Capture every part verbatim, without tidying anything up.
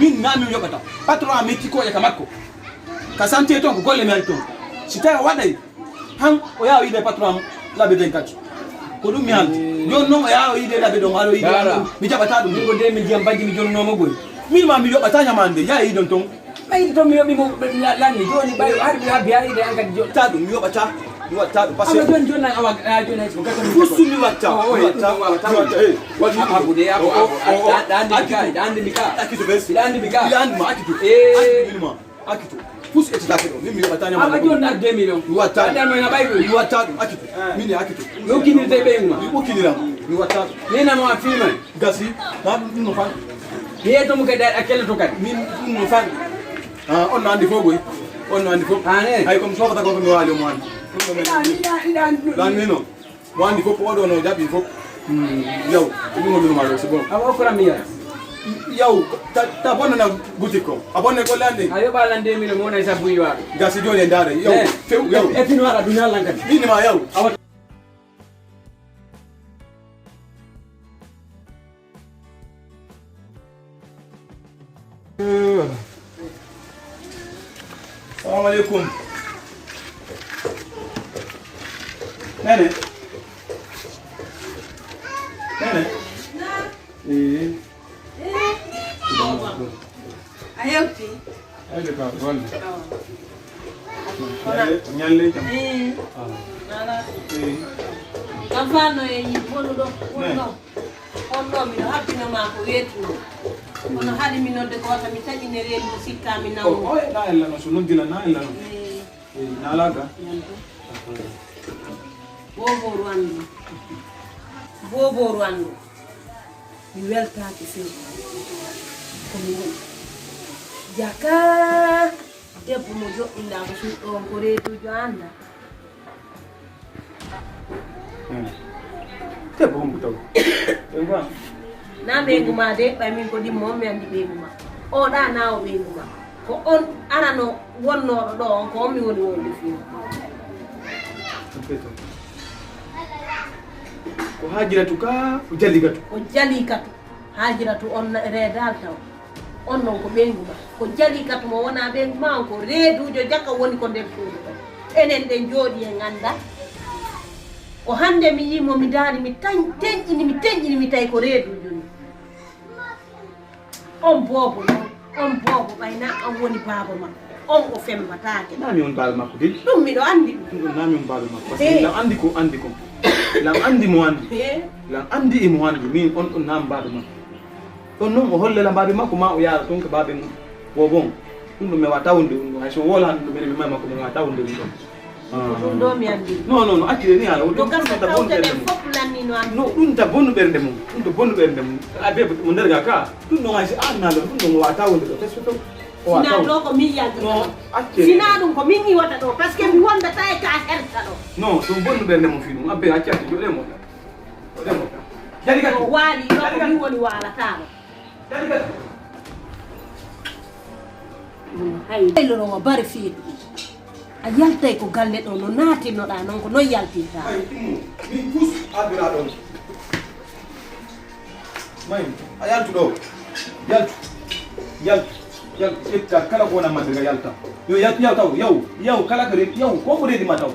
Min na mi yoɓata. Patron am metti ko e ka makko. Ka sante ton ko golle mi ari ton. Si tawi o waɗay, han o yaha o yiida patron am labbe vingt-quatre. Ko ɗum mi haaldi. Jooni noon o yaha o yiida labbe ɗon, o ara o yiida. Dara. Mi jaɓata ɗum. Min ko deux mille diyam bajji mi jonnooma goy. Min ma mi yoɓata ñamaande, yaha yiidon ton. Ɓayde toon mi yoɓi mo lanni, jooni ɓay o ari mi habbi haa yiide an kadi jooni. Ta ɗum, mi yoɓata. Mi watta ɗum, parce que. Awa jooni, jooni nan awa, a jooni hay so gasa mi. Fustu mi watta, mi watta. Mi watta, eh. Waɗi ɗum. Abude, abu, abu. Ɗa anndi mi ka, ɗa anndi mi ka. Ɗa kitu bes. Ɗa anndi mi ka. Ɗa anndi ma, akitu. Eh. Akitu, minima. Akitu. Fus etitake ɗo. Min mi yoɓata ñama. Awa jooni ɗa deux millions. Mi watta. Ɗa mo na ɓay ɗum. Mi watta ɗum, akitu. Min ni akitu. Yo kinirte ɓeygu ma. Mi ɓokkiniram. Mi watta ɗum. Ni na mo a fiiman. Gasi, na ɗum, ɗum no fanɗi. Mi yeeto mo kadi a kelloto kadi. Min ɗum no fanɗi. Ah, on no anndi fof koy. On no anndi fof. An e? Hay comme sofata ko ko mi waali mo anndi. Ɗum no men. Ila, ila, ila, ila. Lan ni no. Mo anndi fof, oɗo no jaɓi fof. Hmm, yaw, ko ɗum woni ma ɗo, c'est bon. Awa okkoram mi yara. Yaw, ta, ta bonnana boutique ko. A bonne ko lande. A yoɓa lan deux mille mo wona e sabbu yiwaɗo. Gasi jooni e ndaara. Yaw, eh, few, yaw. E fino waɗa duniya lan kadi. Min ma yaw. Awa. Salamu aleykum. Nene. Nene. Eh. A hewti? Eyde ka, golle. Awa. Ñalle, ñalle jam. Eh. Ah. Nala. Eh. Kam fanno e yimɓe wonu ɗo, wonu ɗo. On ɗo miɗo habbino ma ko weetuno. Kono haade mi nodde goto mi taƴine reendu sikka mi naw. O, o, na ella no, so noddila na ella no. Eh. Eh, na laga. Yanto. Bobo Rwanda. Bobo Rwanda. Mi weltaaki few. Ko mi woni. Jaka debbo mo joɗɗinɗa ko suuɗo on ko reedujo annda. Hmm. Debbo hombo taw? Ɓe gwa. Na ɓeygu ma de, ɓay min ko ɗimmo on mi anndi ɓeygu ma. O ɗa na o ɓeygu ma. Ko on arano wonnooɗo ɗo on, ko on mi woni wonde fii. Ko Hajiratu ka, ko Jaligatu. Ko Jaligatu. Hajiratu on reedaali taw. On non ko ɓeyngu ma. Ko Jaligatu mo wona ɓeyngu ma on ko reeduujo jaka woni ko nder suudu ɗo. Enen ɗen jooɗi en annda. Ko hannde mi yii mo mi daari mi tañ-, tenƴini mi tenƴini mi tawi ko reeduujo ni. On boobo non, on boobo ɓay na an woni baaba makko. On o fembataake. Na mi on baaba makko de. Ɗum miɗo anndi ɗum. Ɗum ɗum na mi on baaba makko. Par ce que lam anndi ko anndi kon. Lam anndi mo anndi. Lam anndi e mo anndi. Min on ɗum na mi baaba makko. Ɗon non o holle lam baaba makko ma o yaara ton ko baaba mum. Boobo on. Ɗum ɗum mi wawa tawde ɗum ɗum. Hay so woola ɗum ɗum minen mi may makko mi wawa tawde ɗum ɗon. Ko ɗum ɗo mi anndi. Non, non, non, accire ni haala. Ɗum ɗum ta bonnu ɓernde mum. Fof lanni no anndi. No, ɗum ta bonnu ɓernde mum. Ɗum ta bonnu ɓernde mum. A be mo nder ga ka. Ɗum ɗon hay si an na ɗon, ɗum ɗon o wawa tawde ɗo. Parce que ɗo o wawa tawde. Sina ɗo ko min yaltata. Non, accire. Sina ɗum ko min iwata ɗo. Parce que mi wondata e ka herta ɗo. Non, ɗum bonnu ɓernde mum fii ɗum. Abbe, acci, acci, joɗe mo. Joɗe mo. Jadi kadi. O waali ɗo ko min woni waalata ɗo. Hay loro wa bari fiiɗo. A yaltay ko galle ɗo no naatirnoɗa noon ko noon yaltirta. Ay, ɗum min tous addora ɗon. May, a yaltu ɗo. Yaltu. Yaltu. Yaltu. Ƴetta kala ko wona mande ga yalta. Yo yaltu yaw taw, yaw, yaw kala ko reedi, yaw ko mo reedi ma taw.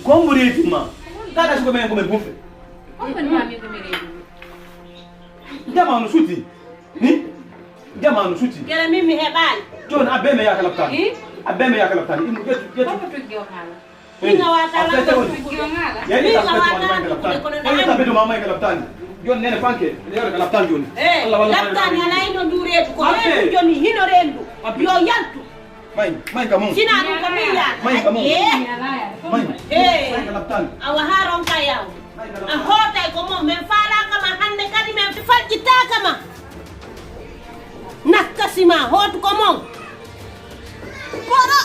Ko mo reedi ma. Kada suko men ko men bumbe. Ko men ma mi ko men reedi. Dama no suti. Ni? Jamaanu suti. Gere min mi heɓaani. Jooni abbe me yaaka laptaani. Hi? Abbe me yaaka laptaani. Imu ƴettu, ƴettu. Koko tuggi o haala. Min a waata lamɗude. Tuggi o haala. Min a waata lamɗude kono nde andi. Tabbe to mama ka laptaani. Jooni nene fanke. Nene ka laptaani jooni. Eh, Allah walla laptaani ala ino ndu reedu ko reedu jooni hino reendu. Yo yaltu. May, may ka mum. Sina ɗum ko min yaata. May ka mum. Eh. May. Eh. May ka laptaani. Awa haa ronka yaw. A hootay ko mon, men faalaaka ma hannde kadi, men fajjitaaka ma. Nakkasi ma, hootu ko mon. Koɗo!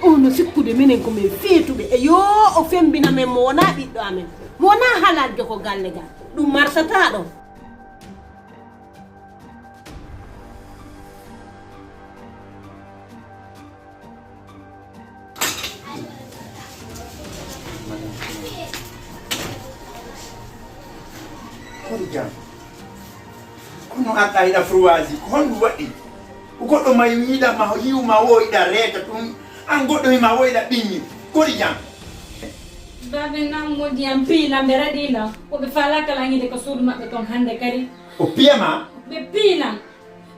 On no sikkude minen ko men feetuɓe. E yoo, o fembina men mo wonaa ɓiɗɗo amen. Mo wonaa halaaljo ko galle gal. Ɗum marsataa ɗo. Kono jam. Kono an a yiɗa fruwaji, ko honɗum waɗi? Ko goɗɗo ma yiɗa ma yiwu ma wo yiɗa reeta ɗum, an goɗɗo hima wo yiɗa ɓiññi. Kori jam. Baabe nan mo ndiyam piilam ɓe raɗi lan. Ko ɓe faalaa kala yiide ka suudu maɓɓe ton hannde kadi. O piya ma? Ɓe piilan.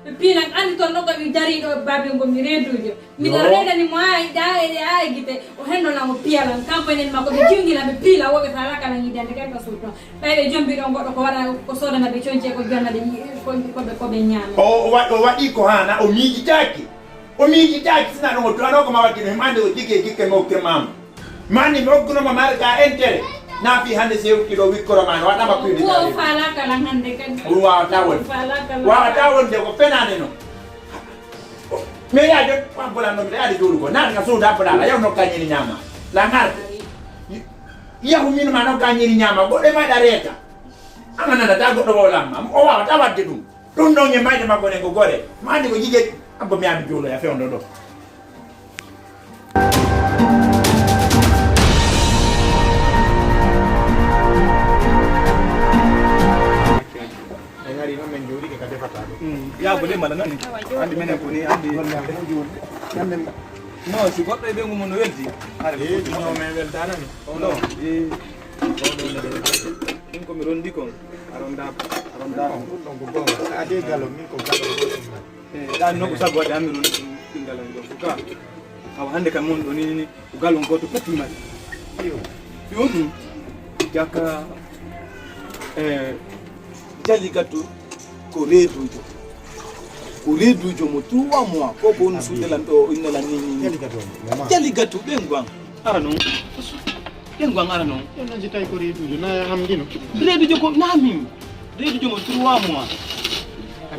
Ɓe piilan anndi ton ɗo ko mi darii ɗo baabe ngo mi reeduujo. Miɗo reedani mo haa e ɗa e ɗe haa e gite. O henno lan o piya lan. Kanko enen makko ɓe jiwni lan ɓe piila wo ɓe faalaa kala yiide hannde kadi ka suudu ton. Ɓay ɓe jombi ɗon goɗɗo ko waɗa ko soodana ɓe conci e ko jonna ɓe ko ko ɓe ko ɓe ñaama. O wa- o waɗi ko haana, o miijitaaki. O miijitaaki sina ɗon o duwanoo ko ma waɗi no himande o jigge jikke mofte maama. Mani mi okkuno ma marga entere. Na fi hande se yewti ɗo wikkoro ma no waɗama plus de Ko carré. Faalaa kala hannde kadi. Ɗum wawata wonde. Faalaa kala. Wawata wonde ko fenaande non. Mais ya jot ko ambulan non mi yaade jooɗugo. Naan ka suuda ambulan a yaw no kañiri ñaama. La ngarde. Yahu min ma no kañiri ñaama goɗɗo e maɗa reeta. Ama nanata goɗɗo wowlan ma. O wawata wadde ɗum. Ɗum ɗon e mayde makko nen ko gore. Ma andi ko jije abbo mi ami juulo ya fewndo ɗo. En ari noon min jooɗike ka defata ɗo. Yaa ko limmana noon. Andi menen ko ni andi. No si goɗɗo e ɓeyngu mum no weldi. Hare ko men weldanani. No. Min ko mi rondi kon. A ronda a ronda ɗum ɗon ko goonga. A de galo min ko galo goɗɗum man. Ɗan noon ko sabu waɗi an mi rondi ɗum ɗingal an ɗon ko ka. Awa hannde kam mon ɗo ni ni ko galon gooto fof mi mari. Yo ɗum jaka e jali gattu ko reedujo. Ko reedujo mo trois mois ko ko woni sudde lan ɗo inna lan ni ni. Jali gattu ɓen gwan. Ara noon. Ɗen gwan ara noon. Ɗen noon si tawi ko reedujo na hamdino. Reedujo ko na min. Reedujo mo trois mois.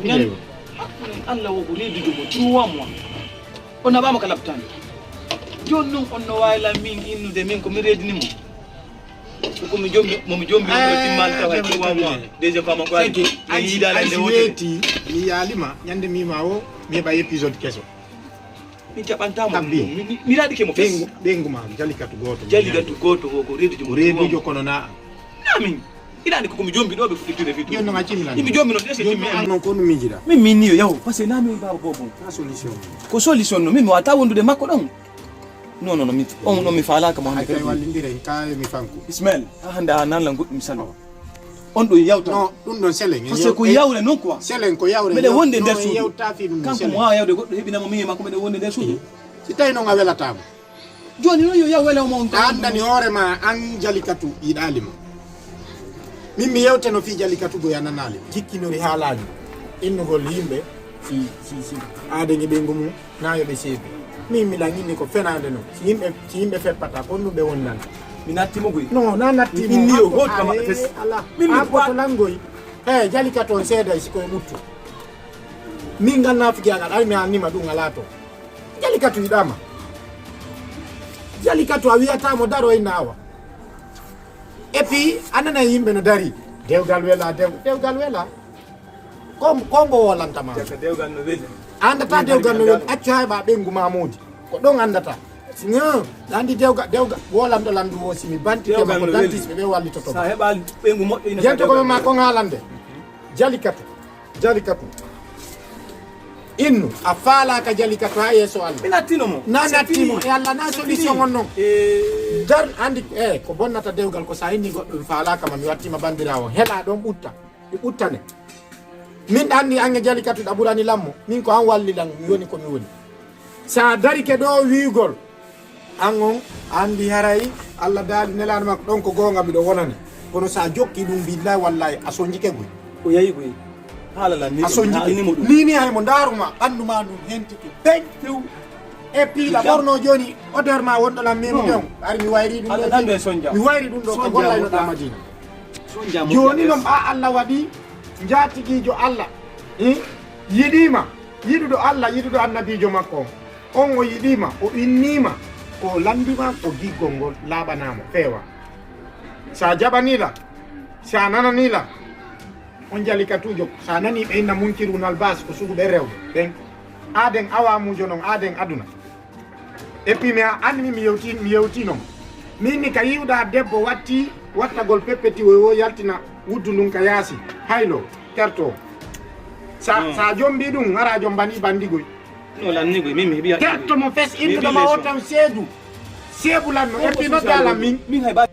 Ngan hakkulen Allah wo ko reedujo mo trois mois. O naɓaama ka labtaani. Jooni noon on no waawi lan min innude min ko mi reedini mo. Ko mi jombi mo mi jombi mo timmaali tawa e trois mois. Deuxième fois mo ko ari. Mi yiidaali nde wotere. Weeti mi yaalima ñande mima o mi heɓa épisode keso. Min jaɓantaamo. Abbi. Mi raɗike mo fes. Ɓeyngu ma jalikatu gooto. Jalikatu gooto o ko reedujo mo reedujo kono na. Na min. Inaani ko mi jombi ɗo ɓe fuɗɗittude fittu. Joni noon a cimilani. Mi jombi noon ese cimmi. Noon ko no miijiɗa. Min min ni yo yahu parce que na min baba bobo. Ka solution. Ko solution no min mi wata wondude makko ɗon. Non non mi on non mi falaka mo hande kay. Wallindiren ka mi fanku. Ismail ha hande a nan lan goɗɗum salo. On ɗo yawta. Non ɗum ɗon selen. Parce que ko yawre non quoi. Selen ko yawre. Mbeɗe wonde nder suudu. Kanko mo wawa yawde goɗɗo heɓinamo min e makko mbeɗe wonde nder suudu. Si tawi noon a welatamo. Jooni noon yo yaw welew mo on. A anndani hoore ma an jalikatu yiɗaali ma. Min mi yewteno fii jalikatu go yananaali. Jikkinori haalaaji innugol yimɓe si si si aaden e ɓeyngu mum. Na yo ɓe seedu. Min miɗa anndi ko fenaande non. Si yimɓe si yimɓe feppata ko ɗum ɓe wonnan. Mi natti mo goy. Non na natti mo. Min ni yo hoto kama fes. Ala. Min mi ko to langoy. He jalikatu on seeday si koye ɓuttu. Min ngal naafiki angal ay mi annima ɗum alaa to. Jalikatu yiɗama. Jalikatu a wiyata mo daro inna awa. Et puis anana yimɓe no dari. Dewgal wela dew dewgal wela. Ko ko mbo wolantama. Jaka dewgal no weli. Andata dewgal no weli accu hayɓa ɓengu ma moodi. Ko ɗon andata. No andi dewgal dewgal wolanɗo landu wo simi banti tema ko dantisɓe ɓe wallitoto. Sa heɓali ɓengu moƴƴo ina. Jento ko ma ko ngalande. Jalikatu. Jalikatu. Innu a faalaka jalikatu ha yeeso Allah. Mi nattino mo. Na nattimo e Allah na solution on non. Dar andi e ko bonnata dewgal ko sa inni goɗɗo mi faalaka ma mi wattima bandirawo hela ɗon ɓutta. Mi ɓuttane. Min anndi ange jalikatu ɗa ɓurani lammo min ko an walli lan mi woni ko mi woni. Sa darike ɗo wiigol an on a anndi haray Allah daali nelaano makko ɗon ko goonga miɗo wonani kono sa jokki ɗum billahi wallahi a sonjike goy. O yayi goy. Haala lan ni a sonjike nini hay mo ndaaruma ɓanndu ma ndun hentike beñ few. E piila ɓorno jooni odeur ma wonɗo lan memi ɗon ari mi wayri ɗum ɗo mi wayri ɗum ɗo ko gollaynoɗa madina. Jooni non ɓa Allah waɗi njaatigiijo Allah. Yiɗiima yiɗuɗo Allah yiɗuɗo annabiijo makko on. On o yiɗiima o inniima ko o lanndima ko giggol ngol laaɓanaamo feewa. So a jaɓanii la so a nananii la on jalikatuujo so a nanii ɓe inna munkirunal baas ko sugu ɓe rewɓe ɓen. Aaden awaamuujo non aaden aduna. Et puis mi a anni mi yewti mi yewti non. Min ni ka yiwɗa debbo watti wattagol peppeti o wo yaltina wuddu ndun ka yaasi haylo terto. Sa, sa jombi ɗum, hara jombani bandi goy. No lanni goy, min mi heɓi haqqe. Terto mo fes, innuɗo ma o tan seedu. Seebu lanno, epi no dala min. Min hay ba